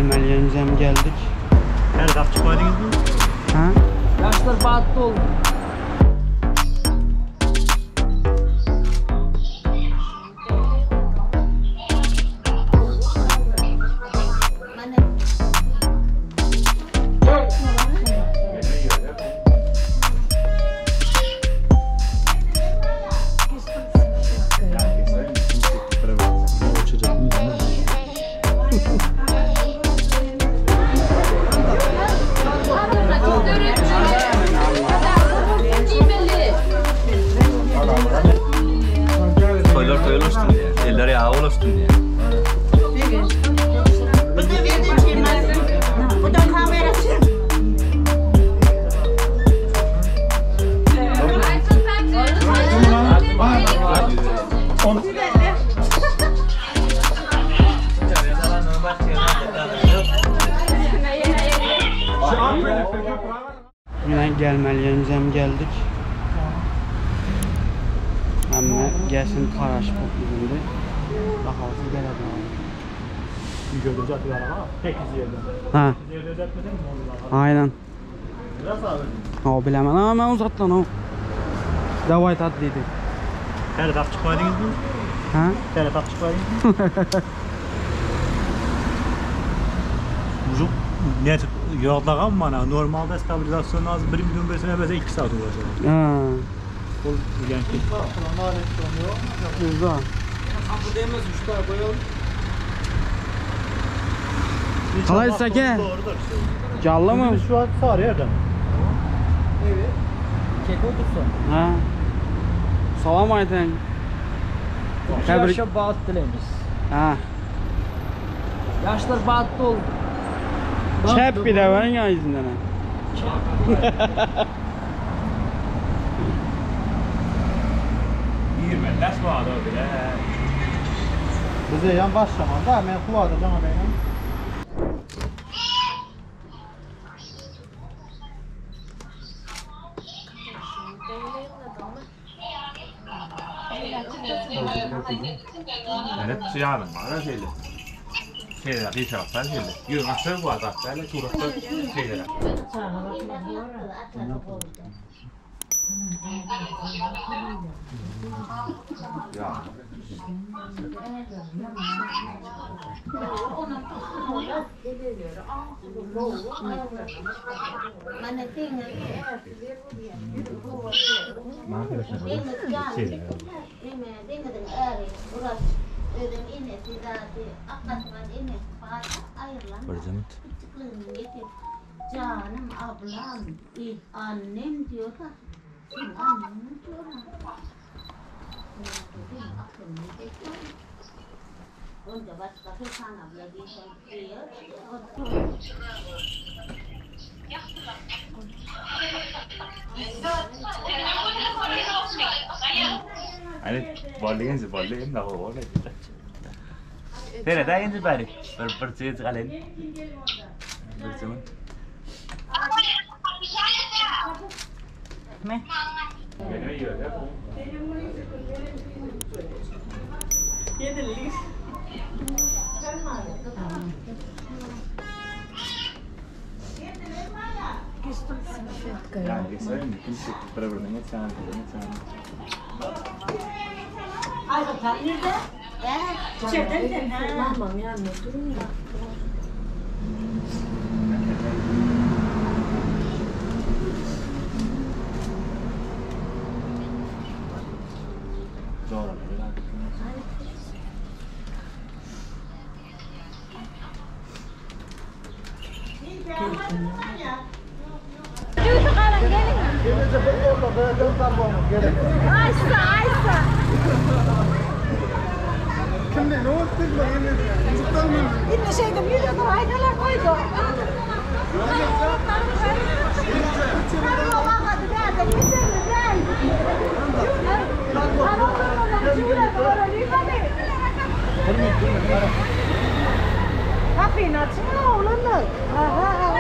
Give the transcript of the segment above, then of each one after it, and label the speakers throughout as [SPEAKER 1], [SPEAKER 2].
[SPEAKER 1] Gelmeli ýerimize hem geldik.
[SPEAKER 2] Her zat çykmadyňyzmy?
[SPEAKER 1] Ha?
[SPEAKER 3] Ýaşlar bagtly bolun.
[SPEAKER 4] Toýlar toý ulaşsyn diýýär. Eller ýaga ulaşsyn diýýär.
[SPEAKER 1] Yine gelmeli yerimize hem geldik. Hemme gelsin taraşıp indi. Bakalım gelelim.
[SPEAKER 2] Gördüğünüz atıyor ama tek izi yerden.
[SPEAKER 1] Ha,
[SPEAKER 2] İzi yerden düzeltmedin mi oldu?
[SPEAKER 1] aynen.
[SPEAKER 2] Biraz abi.
[SPEAKER 1] Ha bilemem ama ben uzat lan o. Davay tat dedi.
[SPEAKER 2] Her taraf çıkmadınız mı?
[SPEAKER 1] Ha?
[SPEAKER 2] Her taraf çıkmadınız mı? Uzun net yodlag'an mana normalda stabilizasyon az 1 milyon bersene bize 2 saat uğraşıyor.
[SPEAKER 1] Ha.
[SPEAKER 2] Ol yani
[SPEAKER 1] Güzel. Kalay sake. Canlı mı?
[SPEAKER 2] Şu an sarı yerden.
[SPEAKER 3] Kek otursun.
[SPEAKER 1] Ha. Salam Ayten. Tebrik.
[SPEAKER 3] Yaşa baht dilemiz.
[SPEAKER 1] Ha.
[SPEAKER 3] Yaşlar bagtly bolun.
[SPEAKER 1] Çep bir de verin ya izinden. ha.
[SPEAKER 4] Yirmi ders var o bile.
[SPEAKER 2] Bize yan başlamam da ben kuvada cana benim.
[SPEAKER 4] Evet, yarın var şeyle. Şeyler, bir taraftan şeyle. Yürü, aşağı bu adaklarla, tuğrakta şeyler. Ya. Şeyler.
[SPEAKER 5] Canım ablam, eh, annem diyor da sen annem diyor. Önce başka Hüsan abla diyor.
[SPEAKER 4] Hani bollayınca bollayayım da o öyle. Tere da ince bari. Bir bir çiğ çıkalım. Bir zaman. Ne? Yani geçelim mi? Kimse beraber ne çağırdı, ne çağırdı. Doğru.
[SPEAKER 6] Kapıyı açın oğlum. Aha aha.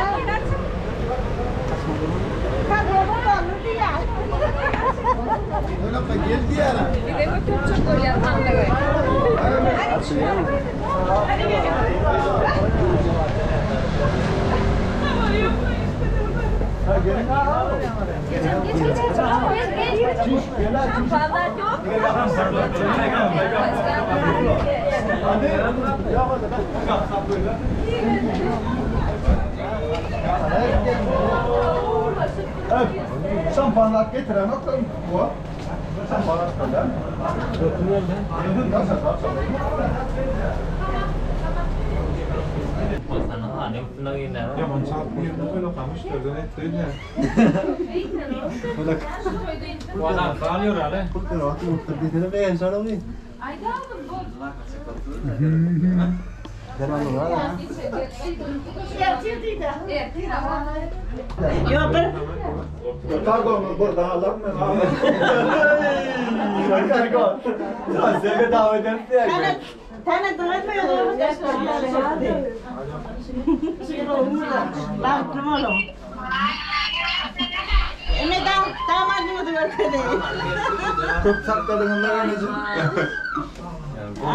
[SPEAKER 1] Açılıyor mu?
[SPEAKER 7] Şampanlar getiren okalım. Bu. Şampanlar kadar.
[SPEAKER 6] Yok bir
[SPEAKER 7] Kargonuz burada alalım mı? Kargon. Seni davet etti ya.
[SPEAKER 6] tane tane dönmüyor. Baktım oğlum. Ne dam damadımı da görmedi.
[SPEAKER 7] Köp sakladığınlar anneciğim.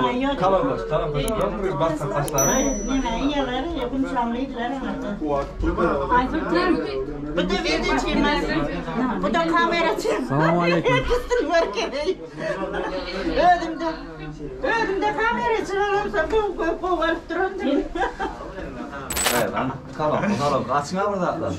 [SPEAKER 6] Ay yok.
[SPEAKER 8] Kalan kalan koş. Bas taşları.
[SPEAKER 6] Ne yiyorlar ya bunu şamlıydılar ama. Bu da video çekmez. Bu da kamera çekmez.
[SPEAKER 1] Selamünaleyküm.
[SPEAKER 6] Hepsini görkedi. Ödümde. Ödümde kamera çekmem. Bu bu bu varıp durun.
[SPEAKER 8] Kalan kalan. Açın ha burada.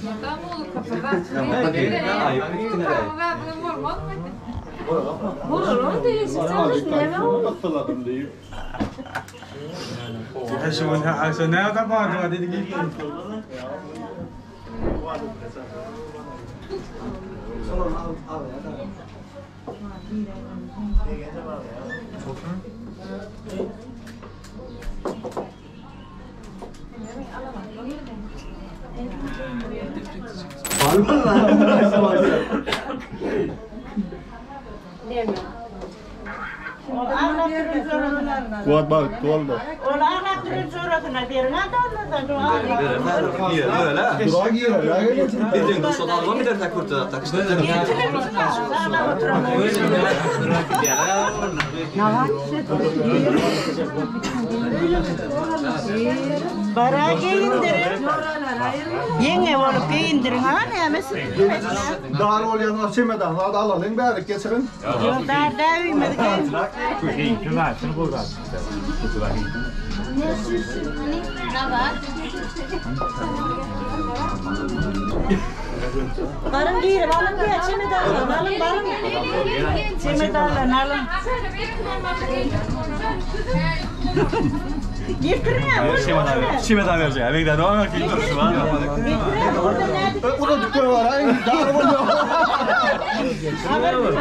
[SPEAKER 7] Kuat bak, tuvalda.
[SPEAKER 6] Onu anlattırın sonrasına verin. Hadi anlatın.
[SPEAKER 7] Durağa girer, ya gel.
[SPEAKER 8] Dediğin dost olan mı der kurtu takıştı.
[SPEAKER 6] Bara giyindirin. Yenge olup giyindirin ha ne mesin?
[SPEAKER 7] Dar olyan çemeden, hadi alalım beri geçirin.
[SPEAKER 6] Yok dar da uymadı. Barın giyirim alın diye çimedalın alın barın. Çimedalın alın. Getirin ya.
[SPEAKER 8] Çimeden verecek. Bekle ne var ki dursun ha.
[SPEAKER 6] Getirin burada ne?
[SPEAKER 7] Burada dükkan var, ha. Dar oluyor.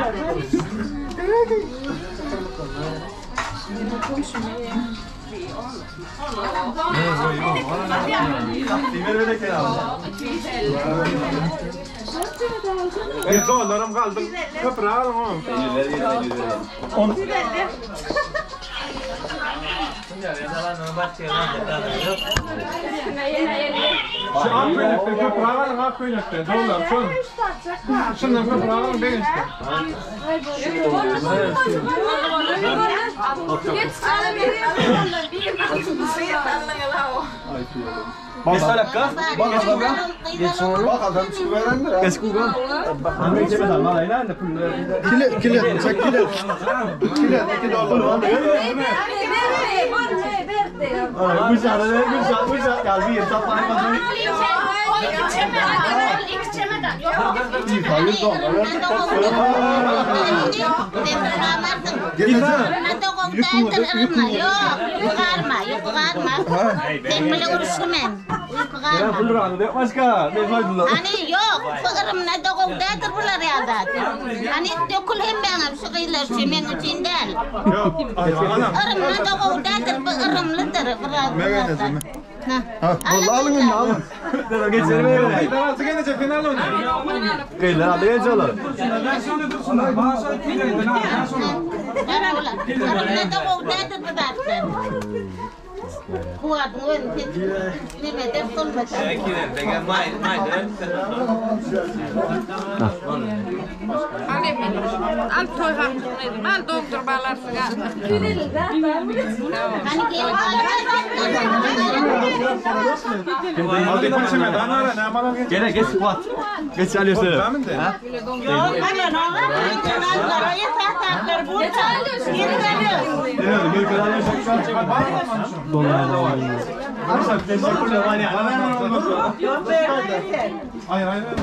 [SPEAKER 2] Dolarım kaldı. Köprü alın oğlum. Şu ak köynekte köprü alın ak köynekte. Dolar şun. Şundan köprü alın ben işte.
[SPEAKER 7] Bak adam, bak adam çıkıverendir ha. Kile, kile, çek kile. Kile, 2 dolar var.
[SPEAKER 8] Başka.
[SPEAKER 5] Hani yok, fıkırımına doğumdadır bunlar ya zaten. Hani dökül hem benim şu kıyılar şu benim için değil. Irımına doğumdadır, bu ırımlıdır. Biraz
[SPEAKER 7] Mehmet
[SPEAKER 5] Ha.
[SPEAKER 7] Ha, vallahi alın onu alın.
[SPEAKER 8] Geçelim öyle.
[SPEAKER 2] Altı gene cephen al onu.
[SPEAKER 8] Kıyılar aldı geçiyorlar.
[SPEAKER 5] Irımına doğumdadır bu zaten. Kuadın ön ne der solmasa.
[SPEAKER 9] Al toý hakyny edin. Al doňdur balarsyň.
[SPEAKER 5] Hani gelin
[SPEAKER 8] Gene geç Kuat. Geç alıyorsun. Ha?
[SPEAKER 6] Yok hemen ona. Onlara esaslar burada. Geri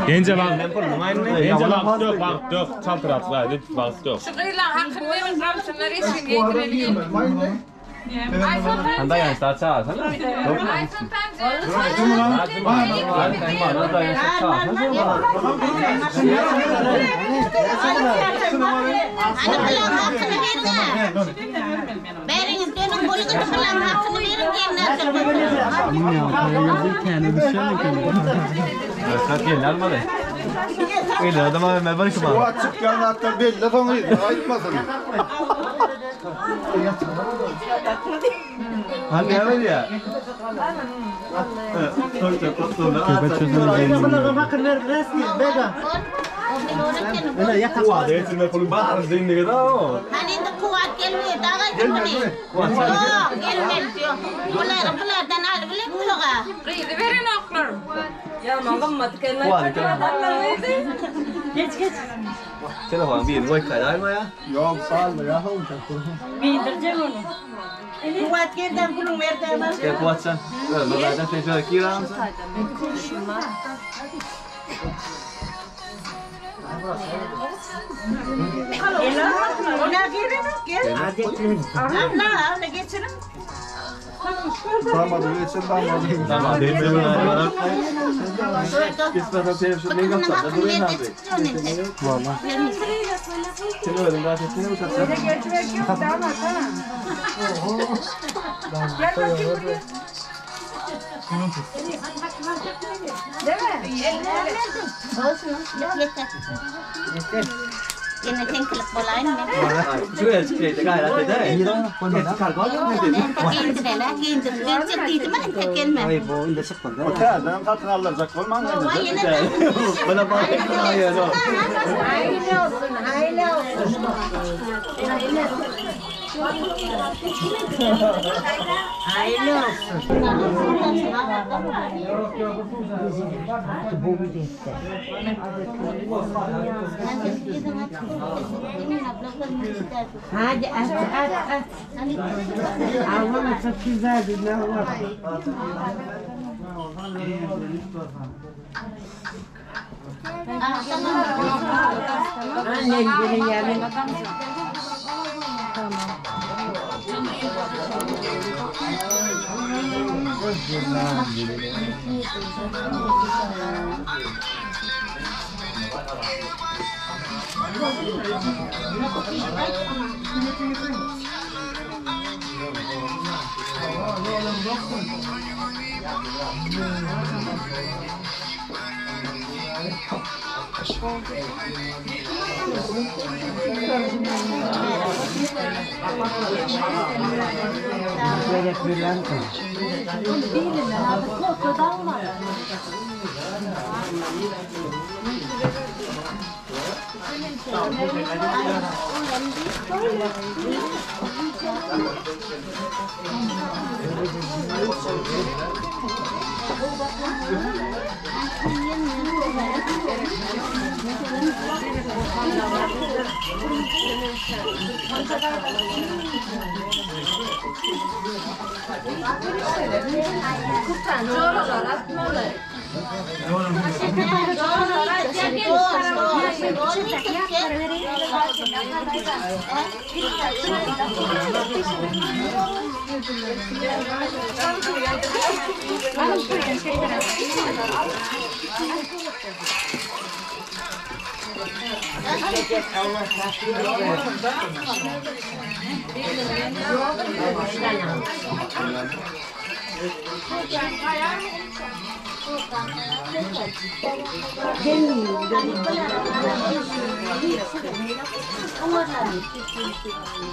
[SPEAKER 4] Gence bak. Gence bak dök bak dök çaltıratlar dök bak dök.
[SPEAKER 9] Şu gyzlaň hakyny berin galsynlar eşigini giydireli gelin. Ay Sultan.
[SPEAKER 8] Anda yani saat saat.
[SPEAKER 9] Ay Sultan.
[SPEAKER 5] Hani bulan hakkını verin ha. Beriniz dönün bulun bulan hakkını verin diyen
[SPEAKER 1] Ya parayı tane düşen
[SPEAKER 8] Saat gel almadı. Öyle adam abi ben barışım abi.
[SPEAKER 7] Kuat çıkyan hatta belli soňy aýtmasyn.
[SPEAKER 8] Hani ne ya?
[SPEAKER 1] Köpek çözümü.
[SPEAKER 8] Kuat getirme pulu bar dinle kadar o.
[SPEAKER 5] Hani indi kuvat gelmiyor, dağa gelmiyor. Yok, gelmez yok. Bular, bulardan al bile bulağa.
[SPEAKER 9] Gyzy beren oklar.
[SPEAKER 8] Kuat getir. Telefon bir koy kayar ya?
[SPEAKER 7] Yok salma ya.
[SPEAKER 6] Kuvat gelden pulun verdi.
[SPEAKER 8] Gel Kuat sen. Zaten sen şöyle kira mısın?
[SPEAKER 6] Ona girin gel. Abla abla geçirin.
[SPEAKER 7] Damadı geçin damadı.
[SPEAKER 8] Tamam. Kısmeten telefon ne
[SPEAKER 5] Bunun
[SPEAKER 8] yapacağız?
[SPEAKER 5] hakkını
[SPEAKER 8] Dur
[SPEAKER 5] ver de
[SPEAKER 8] abi.
[SPEAKER 5] çıkıyor neyse.
[SPEAKER 1] Valla.
[SPEAKER 8] Seni öldüm rahat etsene bu satsa.
[SPEAKER 5] Olsun, yeter. Yeter. Yine tenkilip bolayım ben.
[SPEAKER 8] Şuraya çıkacak gayret eder. Geç kargo
[SPEAKER 5] Entek giyindirele, giyindir. Gelecek dedim ben entek gelme.
[SPEAKER 7] O täzeden satyn alacak bolman.
[SPEAKER 5] Vay yine de.
[SPEAKER 8] Bana bak. Hayır o.
[SPEAKER 6] Hayırlı olsun, hayırlı olsun. Hayırlı olsun. Hadi at at at. Allah'ım çok güzeldi ne var. Annem gelin gelin.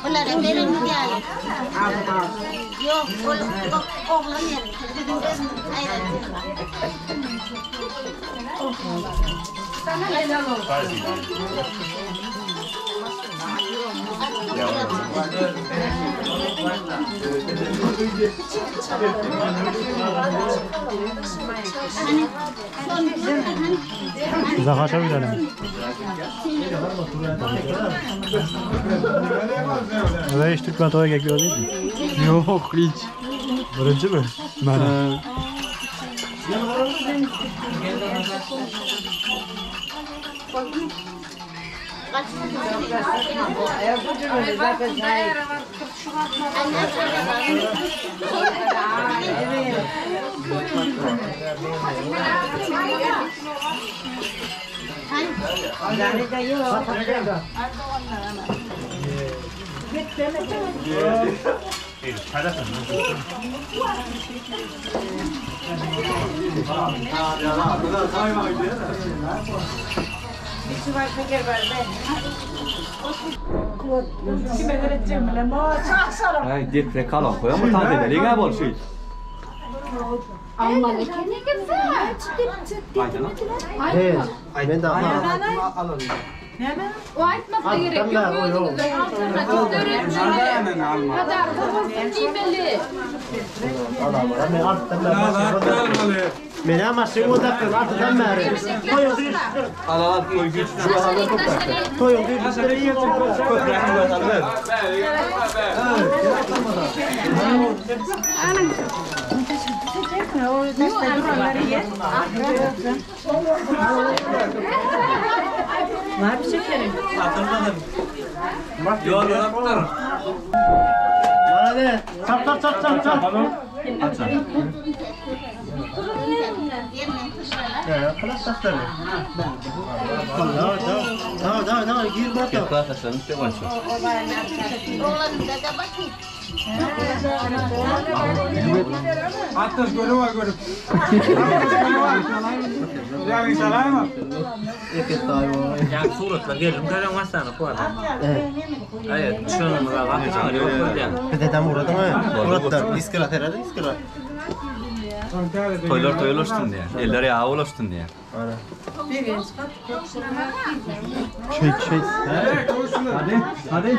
[SPEAKER 5] Bunlara verin mi yani? Yok, oğlan yerim. Hayır.
[SPEAKER 2] Zakaşa gidelim. Ve hiç Türkmen toya geliyor değil mi?
[SPEAKER 1] Yok hiç.
[SPEAKER 2] Birinci mi? Mana.
[SPEAKER 8] Ay depre kalan koy ama tan dedi. Ne bol şey.
[SPEAKER 9] Almalı kendine gitse.
[SPEAKER 7] Evet. Men de
[SPEAKER 9] O aytmakla gerek yok. Özünüzden alternatif döretmeli. Kadar olsun giymeli.
[SPEAKER 7] Men ama sen o dakika artık beri.
[SPEAKER 8] Al al koy güç.
[SPEAKER 7] Toyun değil. Bana ne? Çap çap çap çap çap. Ya, klas taşları. Tamam tamam tamam tamam gir bak.
[SPEAKER 8] Klas taşlarını işte başlıyor.
[SPEAKER 5] Oğlanım da da bakayım.
[SPEAKER 4] Yani suratlar geldim kalan masana bu adam. Evet, şunu da bak.
[SPEAKER 7] Dedem uğradı mı? Uğradı. İskra herhalde iskra.
[SPEAKER 8] Toylar toy ulaştın diye. Eller yağı ulaştın diye.
[SPEAKER 7] Çek çek.
[SPEAKER 8] Hadi hadi.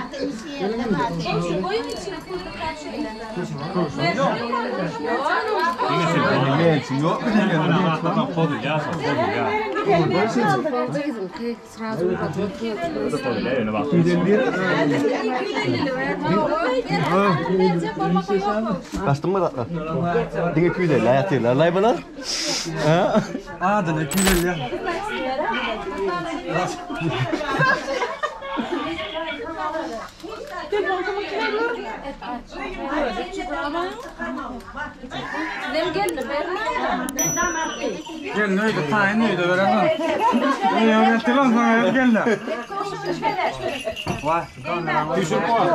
[SPEAKER 8] Ne yok mu? Kaçtın mı tatlı? Dine küyde la yatıyorlar lay bana. Ha?
[SPEAKER 1] Adını küyde.
[SPEAKER 9] Nem geldi berna.
[SPEAKER 1] Gel neydi? Tayin neydi? Veren Ne öğretti lan sana gel de. Vay. Düşür koy.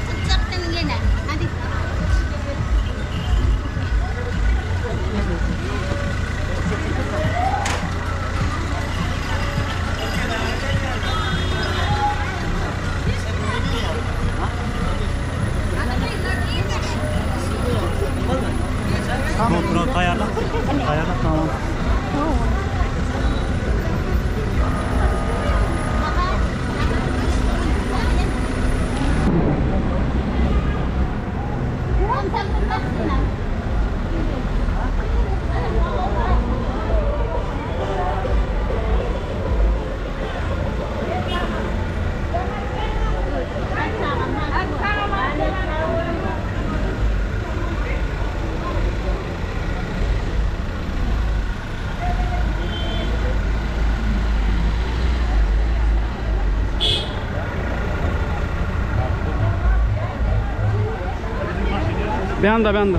[SPEAKER 5] Tutacaktın yine. Hadi.
[SPEAKER 2] GoPro tayarla. Tayarla tamam.
[SPEAKER 1] Bir anda, bir anda.